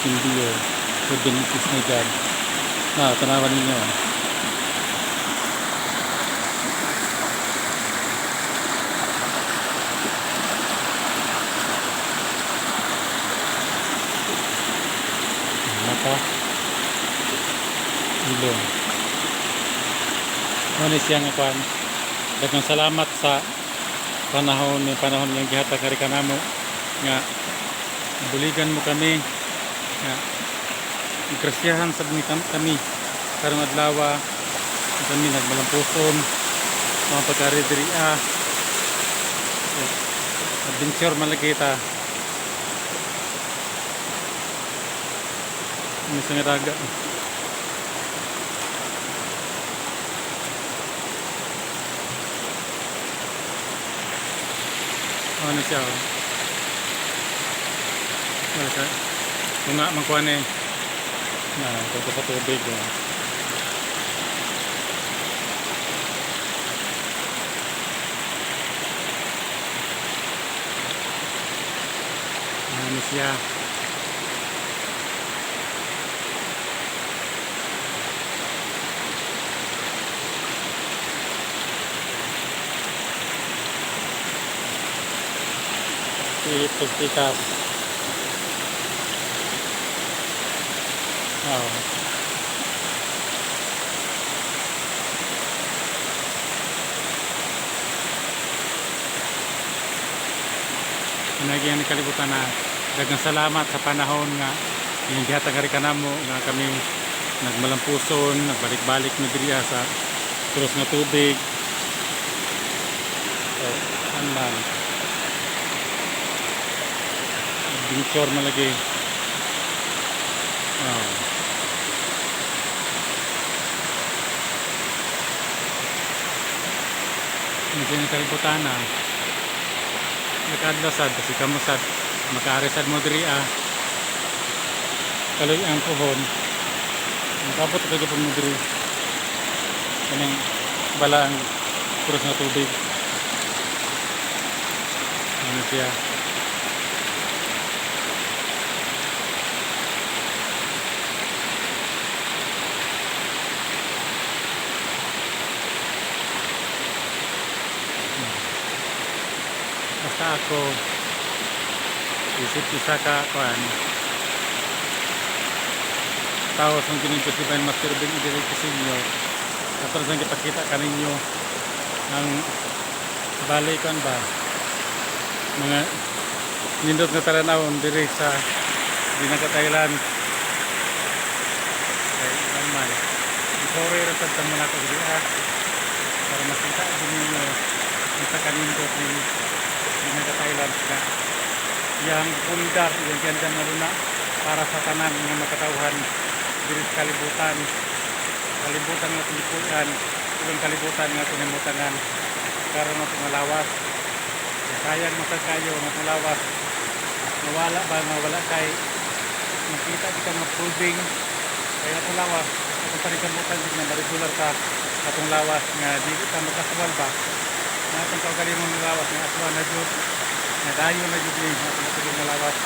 Indio with ni God. Na, tanawan ninyo. Mata. Ilong. Ano ni siya nga kwan. Daghang salamat sa panahon ni panahon nga gihatag kari kanamo nga buligan mo kami nga grasyahan sad ni kami karong adlaw kami nagmalampuson mga pagkari diri ah. Adventure man lagi ta. Ano sa nga daga. Ano siya, oh. Wala ka. Kung nga man eh. Na, ito sa tubig. Oh. Ano siya. Tikas. Oo. Pinagi ang kalibutan na daghang salamat sa panahon nga iyang gihatag ari kanamo nga kami nagmalampuson, nagbalik-balik mi diri sa tulos nga tubig. So, ano man. Adventure man lagi. Oh. Hindi na kalibutan na. Nakaadlaw sad kasi kamo sad makaari sad mo diri ah. Kaloy ang puhon. Nakabot ka gyud mo diri. Kanang bala ang puros nga tubig. Ano siya? Basta ako isip isa ka kuan tao sa kining Divine Master Bing Enrique Senior, ato sang gipakita kaninyo ang balay kuan ba, mga nindot nga talanawon diri sa Dinagat Island. Kay ilang man sorry ra sad tamo nako diri ah, para makita din ninyo ang sa kanindot ni Dinagat Island nga yang pundar yang ganda nga luna para sa tanan nga makatawhan diri sa kalibutan, kalibutan nga tinipuan ug ang kalibutan nga tinimutangan karon nga lawas. Sayang masad kayo nga atong lawas nawala ba nga wala kay makita di ka nga proving kay atong lawas, atong paningkamutan gid nga regular ka atong lawas nga dili ta makaswal ba nga atong kaugalingon nga lawas nga aswa na jud nga dayon na jud ni atong matulog nga lawas,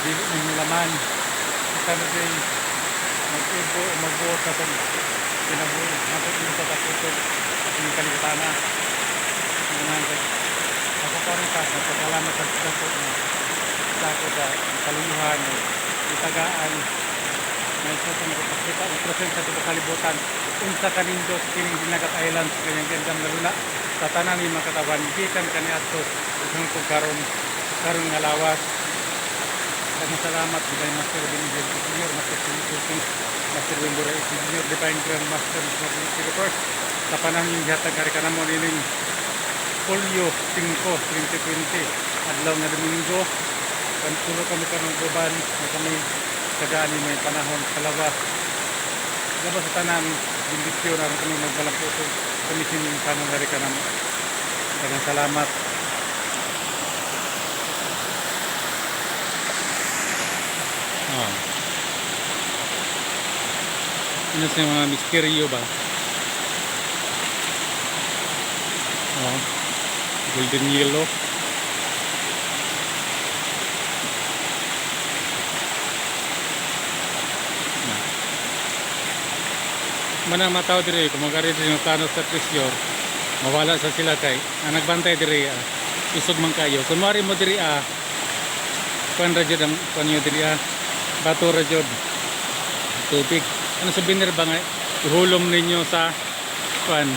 dili ni laman kita na jud mag-ibo o magbuot sa atong kinabuhi matod mo sa takutog atong kalibutan na. Ako karon ka nagpasalamat sa dako na dako sa kaluyuhan o itagaan na ito sa magpakita o present sa sa kalibutan unsa kanindot kining Dinagat Islands kanyang gandang luna sa tanan ni mga katawan gikan kaniadto ug karon karon nga lawas. Daghang salamat, Divine Master Benigel Senior, Master Philip, Master Wimburay Senior, Divine Grand Master Master First sa panahon yung gihatag kari kanamo nining Hulyo 5, 2020, adlaw nga Domingo. Kantulo kami karong uban na kami tagaan ni may panahon sa lawas. Labas sa tanan, bendisyon aron kami magbalampuso kami sining panahon kari kanamo. Daghang salamat. Ah. Ano sa mga misteryo ba? Oh. Golden yellow. Manang mga tao diri kung magari diri ng plano sa treasure, mawala sa sila kay ang nagbantay diri isog man kayo. Kunwari mo diri kuan ra jud ang kuan niyo diri bato ra jud tubig. Ano sa biner ba nga ihulom ninyo sa kuan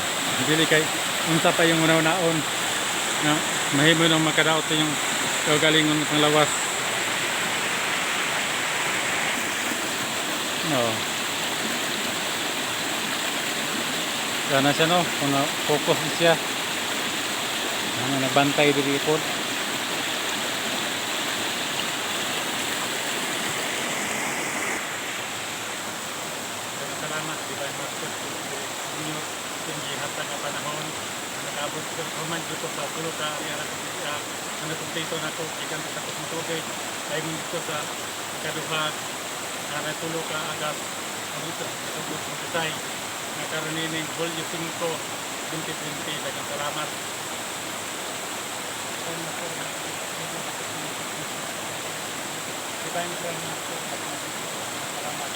dili kay unsa pa yung una-unaon na mahimo nang makadaot sa inyong kaugalingon ng panglawas. No. Sana siya no, kung na-focus siya. Ano, nagbantay diri po. Salamat, Divine Master, inyo yung gihatag nga panahon. Nakaabot ko, human dito sa tulo ka, ari ko ano kumpleto na ko, gikan sa tapos ng tubig. Dahil dito sa ikaduha, na tulo ka agas, ang dito sa tubig ng Pisay. Nakaroon nining Hulyo 5, 2020. Daghang salamat. Divine Grand Master, salamat.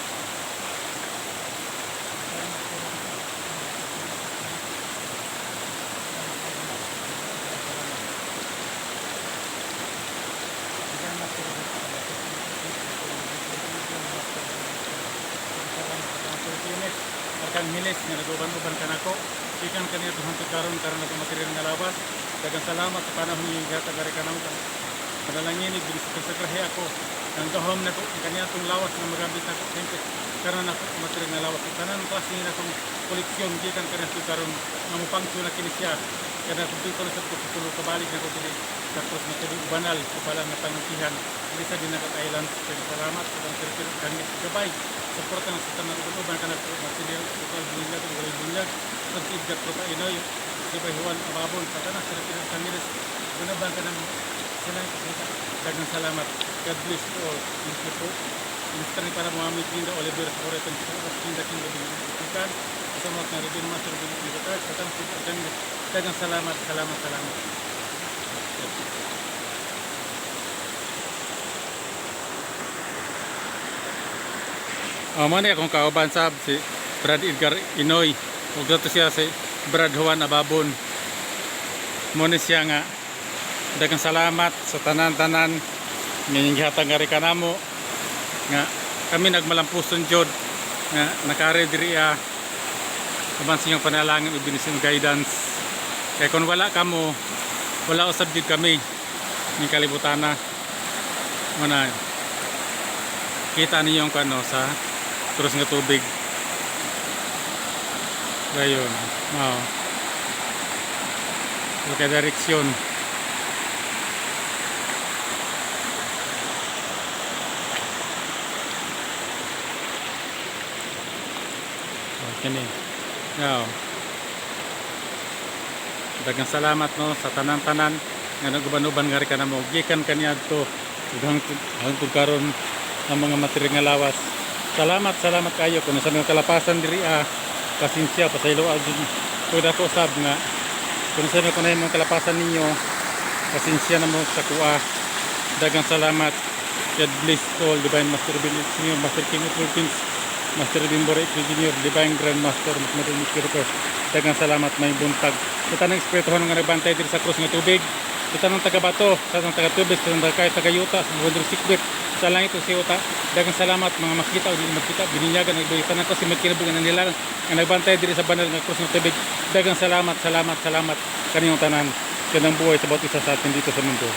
Archangeles nga naguban-uban kanako. Ikan kaniya hangtod karon karon ako material nga lawas. Daghang salamat sa panahon nga gihatag ari kanamo. Panalangin bilis sa konsagrahe ako. Ang gahom nako ang kaniya atong lawas nga magamit nako siyempre karon ako material nga lawas. Tanan klase nila akong koleksyon gikan kaniya hangtod karon nga mopangso na kini siya. Kada kumpleto na sa tulo kabalik nako diri sa krus nga tubig banal sa balang nga panultihan diri sa Dinagat Islands. Daghang salamat sa tanang Pilipino kami gabay. Suporta ng sa tanang uban-uban kanako Marcelo Total Bunyag ug Walay Bunyag sa si Edgar Prota Inoy, si Bay Juan Ababon sa tanang Pilipino Cangeles uban kanang sila kita. Daghang salamat. God bless you all. Thank you po. Mr. ni para Muhammad Linda Oliver Soreton sa Kinda Kinda Binigyan sa mga nga Ruben Master Ruben Pinagatar sa tanang Pilipino Cangeles. Daghang salamat, salamat, salamat. Oh, mo ni akong kauban sab si Brad Edgar Inoy. Ug dato siya si Brad Juan Ababon. Mo ni siya nga daghang salamat sa tanan-tanan nga inyong gihatag nga kanamo nga kami nagmalampuson jud nga nakare diri aban sa inyong panalangin ug binis inyong guidance. Kay kung wala kamo, wala usab jud kami ning kalibutana. Mo na kita ninyo ang kano sa krus nga tubig. Gayon. Oo. Kaya direksyon. Okay ni. Oo. Daghang salamat no sa tanan-tanan nga naguban-uban nga ri kanamo. Gikan kaniadto ug hangtod karon ang mga material nga lawas. Salamat, salamat kayo kung sa mga kalapasan diri pasensya pasaylo jud ko dako sab nga kung sa mga kunay mga kalapasan ninyo, pasensya na mo sa kuha. Daghang salamat. God bless all. Divine Master Bill Senior, Master King of All Kings, Master Bimbore Junior, Divine Grand Master Mas Kirko. Daghang salamat, may buntag. Sa tanang espirituhan nga nagbantay diri sa krus nga tubig, sa tanang taga-bato, sa tanang taga-tubig, sa tanang taga taga-yuta, sa Wonder Sikbit, sa langit o sa yuta. Daghang salamat mga makita o di makita, bininyagan, nagbigay tanan ko si magkinabuhi nga nila nga nagbantay diri sa banal nga krus nga tubig. Daghang salamat, salamat, salamat kaniyong tanan. Ganang buhay sa bawat isa sa atin dito sa mundo.